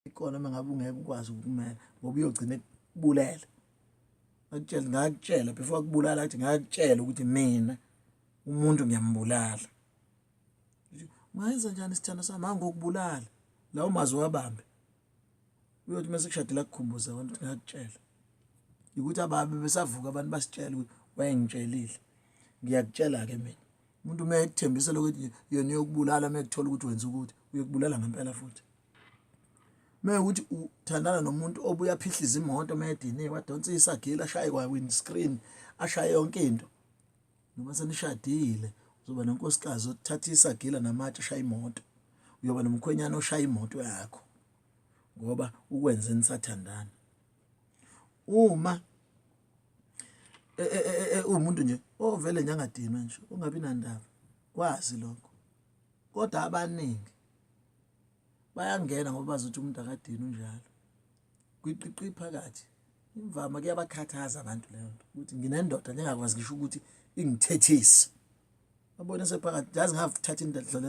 Ikona uma ngabe ungeke ukwazi ukumela ngoba uyogcina ekubulele. Ngakutshela ngakutshela before akubulala athi ngakutshela ukuthi mina umuntu ngiyambulala. Ungayenza njani isithando sami angokubulala lawo mazwi wabambe. Uyothi uma sekushadile akukhumbuze wena ukuthi ngakutshela. Ukuthi ababe besavuka abantu basitshela ukuthi wayengitshelile. Ngiyakutshela-ke mina. Umuntu uma ekuthembisa lokuthi yena uyokubulala uma ekuthola ukuthi wenza ukuthi uyokubulala ngempela futhi. Uma ukuthi uthandana nomuntu obuye aphihlize imoto uma ediniwe adonse isagila ashaye kwa-windscreen ashaye yonke into. Noma senishadile uzoba nonkosikazi othatha isagila namatshe ashaya imoto. Uyoba nomkhwenyana oshaya imoto yakho ngoba ukwenze nisathandana. Uma e, e, e, uwumuntu nje ovele nje angadinwa nje ungabi nandaba kwazi lokho kodwa abaningi bayangena ngoba bazi ukuthi umuntu akadini unjalo kwiqiqi phakathi imvama kuyabakhathaza abantu leyo nto ukuthi nginendoda ngingakwazi ngisho ukuthi ingithethise babone sephakathi yazi ngavuthatha into edlala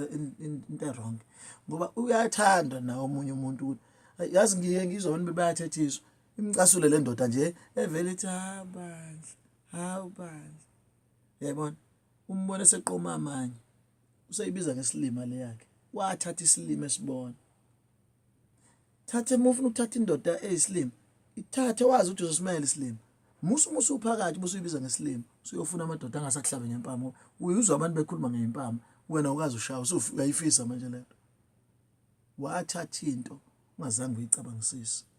into wrong ngoba uyathanda nawe omunye umuntu ukuthi yazi ngiye ngizwa abantu bayathethiswa imcasule le ndoda nje evele ithi hawu bandla hawu bandla yayibona umbone seqoma amanye useyibiza ngesilima le yakhe wathatha isilima esibona thatha uma ufuna ukuthatha indoda eyisilima ithathe wazi ukuthi uzosimela isilima musu musu uphakathi bese uyibiza ngesilima usuyofuna amadoda angasakuhlabe ngempama uyuzwa abantu bekhuluma ngempama wena ukaze ushawe usuyayifisa manje lento wathatha into ungazange uyicabangisise.